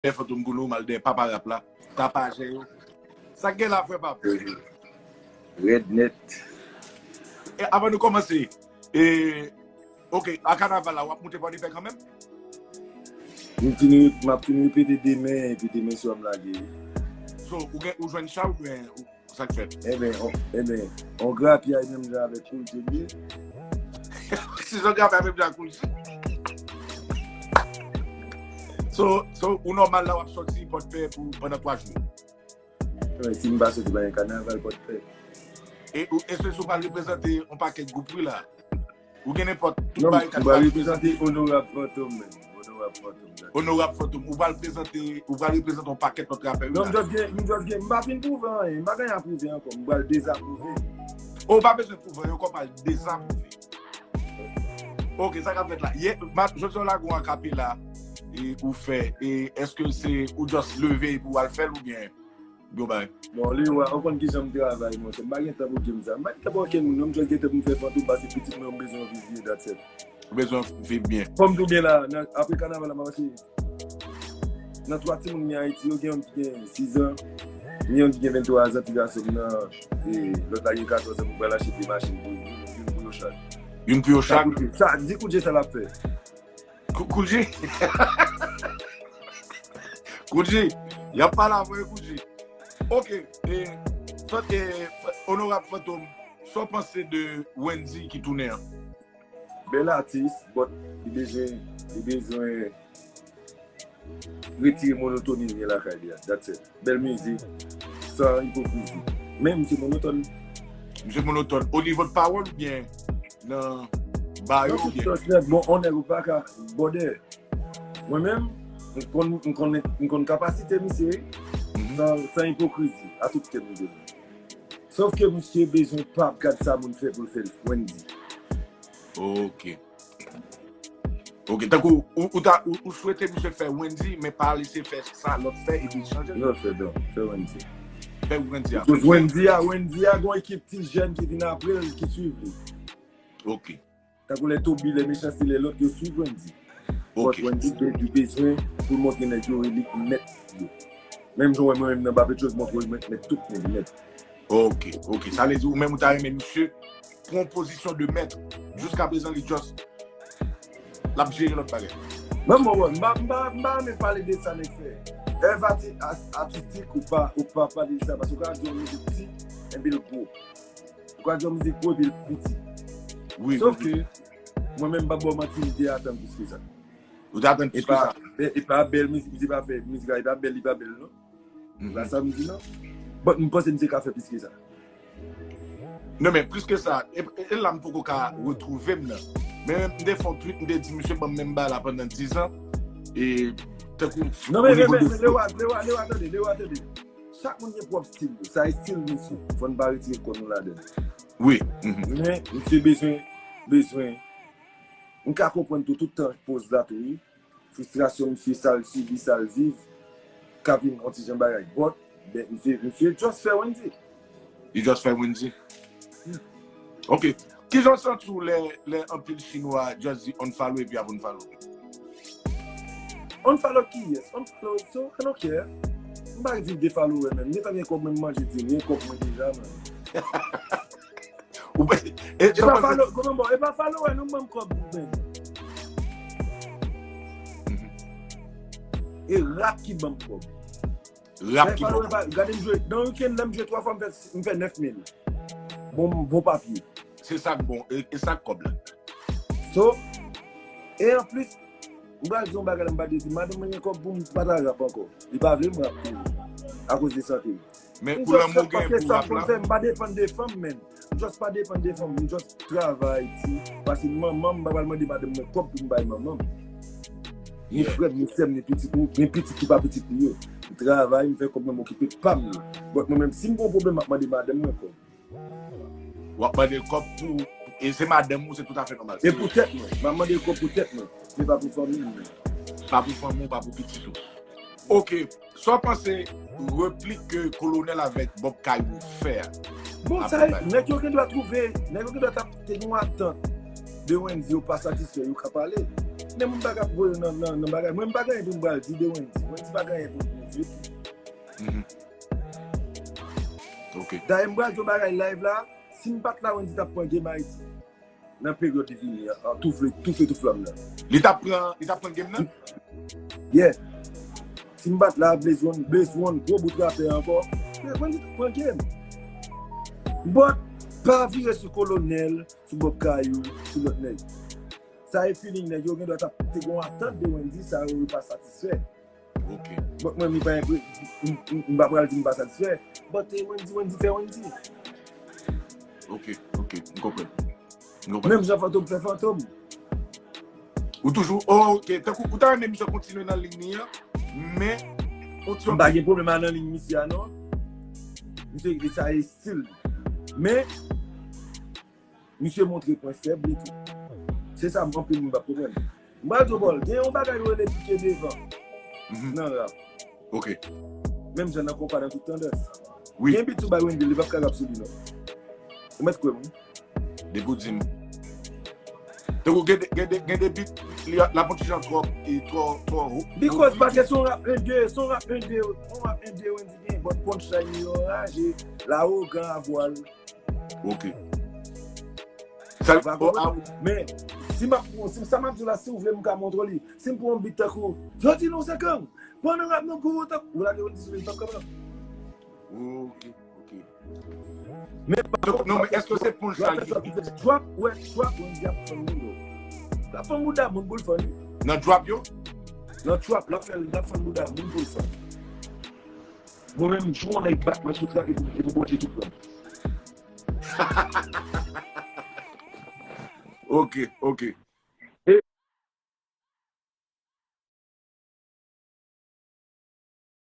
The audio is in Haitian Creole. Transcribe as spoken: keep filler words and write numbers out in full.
dèyè Fantom Gounou, m al dèyè papa rap la, tapajè yo. Sa k gen la, frè pa m? Rèd nèt. E avan nou kòmanse, e, ok, a kanaval la, w ap moute Pòdepè kanmenm? M tini, m ap tini repete demen, epi demen swa m lage. So, ou gen, ou jwenn chay oubyen ou, sa k fèt? Enben, on, enben, on grapyay menm jan avèk Koul J li ye. Si jan grapyay menm jan ak Koul J. So, so, ou nòmal la w ap sòti Pòdepè pou pandan twa jou. Wi, si m pa soti pa gen kanaval Pòdepè. E ou, e se sou pral reprezante yon pakèt gwoup wi la. Ou gen nenpòt tout Non, bagay m pral reprezante Onorab Fantom menm. Onorab Fantom. Onorab Fantom. Ou pral prezante, ou pral reprezante yon pakèt lòt rapè wi Non, m la. just gen, m just gen, m pa fin pwouve anyen, m pa gen anyen a pwouve ankò, m pral dezapwouve. Ou pa bezwen pwouve anyen ankò, pral dezapwouve. Ok, sa k ap fèt la. Yè, ma, jodi a w lage yon akapela e ou fè, e èske se ou just leve epi w al fè l oubyen? Bon, bay. Bon, Lewa, ou konn kijan m travay, monchè. M pa gen tan pou game sa. M pa gen tan pou okenn moun, non. M just gen tan pou m fè Fantom, pase pitit mwen, m bezwen viv byen, that's it. Ou bezwen viv byen. Fò m tou byen la, nan, apre kanaval la, m ap mache. Nan twa timoun m gen Ayiti, yo gen yon ki gen sis an, gen yon ki gen venntwa zan, ti gason m nan, e, lòt la gen katòz an, m pral achte de machin pou youn, youn pou yo chak. Youn pou yo Sa chak. koute, sa, di koute sa l ap fè. Kou- Koul J? Koul J. Y ap pale avè Koul J. Ok. E, Fan- e, Fan- Onorab Fantom, sa w panse de Wendy ki tounen an? Bèl atis, but li bezwen, li bezwen retire monotoni li gen lakay li a. That's it. Bèl mizik, san ipokrizi. Men misye monotòn. Misye monotòn. O nivo de pawòl oubyen nan ba yo Non, oubyen? Trust nèg, bon, on nèg ou pa ka bòdè. Mwen menm, m konn, m konn, m konn kapasite misye, wi. Mhm. San, san ipokrizi, a tout kè m bezwen. Sof ke misye bezwen pa ap gad sa moun fè pou l fè l, Wendy. Ok. Ok, tankou ou, ou, ta, ou, ou swete misye fè Wendy, men pa lese fè sa lòt fè epi chanje. Non, fè don, fè Wendy. Fè Wendy a. Because Wendy a, Wendy a gon ekip ti jèn ki vin apre l, ki swiv li. Ok. Tankou lè Toby, lè Mechanste, lè lòt yo swiv Wendy. But Ok. Wendy be- li bezwen pou l montre nèg yo li mèt yo. Menm jan w wè mwen menm nan Bapetyoz montre w mèt, mèt tout moun mèt. Ok, ok. Sa vle di ou menm ou ta renmen misye pran pozisyon de mèt. Jiska prezan li just l ap jere lòt bagay. Mwen mwen wè, m pa m pa m pa renmen pale de sa nèg fè. Èv ati- as- atistik ou pa ou pa pale de sa paske ou ka di yon mizik ti enpi l gwo. Ou ka di yon mizik gwo epi l piti. Wi. Sof ke mwen menm m pa ba w manti, m te atann plis ke sa. Ou te atann plis ke sa. E pa bèl mizik, mizik pa fè, mizik la e pa bèl, li pa bèl non. E pa sa m di non. But m panse misye ka fè plis ke sa. Non, men plis ke sa, e, e, e la m poko ka retwouve m nan. Men m te fè yon tweet, m te di misye ban m menm bagay la pandan diz an. E tankou Non, men, o nivo men, de men, Lewa, Lewa, Lewa, tande, Lewa, tande. Chak moun gen pwòp stil yo. Sa e stil misye. Fò n pa retire kò nou ladan l. Wi. Mhm. Men, misye bezwen, bezwen. M ka konprann tou, tout tan poz la tou, wi. Fristrasyon misye, sa l sibi, sa l viv, ka vin yon ti jan bagay. But, ben, misye, misye just fè Wendy. Li just fè Wendy. Ok. Kijan w santi w lè, lè anpil Chinwa just di unfollow epi ap unfollow? Unfollow kiyès? Unfollow, so, I don't care. M pa viv de follower menm. Gentan gen kòb mwen, m manje di, gen kòb mwen deja, man. Ou pa- e- E pa follow, kòman bon, e pa follower non, m ban m kòb, man. E rap ki ban m kòb. Rap ki bon. Gade m jwe, nan weekend, lè m jwe twa fwa, m fè, m fè nèf mil. Bon, bon papye. Se sa k bon, e, e sa k kòb la. So, e anplis, m pral di yon bagay la, m pa te di, madanm mwen gen kòb pou m pa ta rap ankò. Li pa vle m rap pou li. Akoz de sante m. Men pou lanmou gen pou rap la. M pa depann de fanm, men. M just pa depann de fanm, m just travay, ti. Paske manman m, m pa pral mande madanm mwen kòb pou m bay manman m. Ni frè m, ni sè m, ni pitit m, ni pitit ki pa pitit li yo. M travay, m fè kòb mwen, m okipe pa m yo. But mwen menm, si m gen yon pwoblèm, m ap mande madanm mwen kòb. W ap mande l kòb pou, e se madanm ou, se toutafè nòmal. E pou tèt mwen, m ap mande l kòb pou tèt mwen, men pa pou fanmi m. Pa pou fanmi w, pa pou pitit ou. Ok, sa w panse replik ke Kolonèl avèk Bob Kayou fè a? Bon, sa, nèg yo gen dwa twouve, nèg yo gen dwa t ap te gen yon atant de Wendy, yo pa satisfè, yo ka pale. Gen moun pa ka voye nan, nan, nan bagay. Mwen, m pa gen anyen pou m pral di de Wendy. Wendy pa gen anyen pou l pwouve tou. Mhm. Ok. Dayè, m pral di yon bagay live la. Si m pa t la, Wendy t ap pran Game Haïti nan peryòd li vini an, an toufe, toufe tout flanm nan. Li t ap pran, li t ap pran game nan? Yeah. Si m pa t la, Blaze One, Blaze One, gwo bout rapè ankò. Wendy t ap pran Game. But, pa vire sou Kolonèl, sou Bob Kayou, sou lòt nèg. Sa e feeling nèg yo gen dwa t ap te gen yon atant de Wendy, sa yo pa satisfè. Ok. But mwen, mi pa enpre, m- m- m pa pral di m pa satisfè. But eh, Wendy, Wendy fè Wendy. Ok, ok. M konprann. M konprann. Menm jan Fantom fè Fantom. Ou toujou, oh, ok. Tankou, ou ta renmen misye kontinye nan liy li an, men, ou ti M pa gen pwoblèm a nan liy misye a non. Misye, sa e stil li. Men, misye montre pwen fèb li tou. Se sa m anpil moun pa konprann. M pral di w, Paul, gen yon bagay yo rele pike devan Mhm. nan rap. Ok. Menm jan nan konpa nan tout tandans. Wi. Gen beat sou bay Wendy, li p ap ka rap sou li non. Ou mèt kwè m wi. Depi w di m. Tankou gen de, gen de, gen de beat, li ap, l ap yon ti jan twò, e twò, twò ho. Because paske se yon rap en de, se yon rap en de, yon rap en de Wendy gen, but punchline li yo anraje, lawogan a vwal. Ok. Sa, Ou pa oh, konprann? Men, si m ap, si sa m ap di w la, si w vle m ka montre w li. Si m pran yon beat tankou, yo di nou se gang. Pandan rap nou gwo tank, ou lage Wendy sou li, li p ap kapab. Ok, ok. Men, Donk, non, men èske se punchline ki Drop, wè, drop, Wendy ap fann moun yo. L ap fann bouda moun pou l fann. Nan drop yo? Nan trap, l ap fè, l ap fann bouda moun pou l fann. Mwen menm, jou yon nèg bat mwen sou trap, e pou, e pou Bondye tout pran. Ok, ok.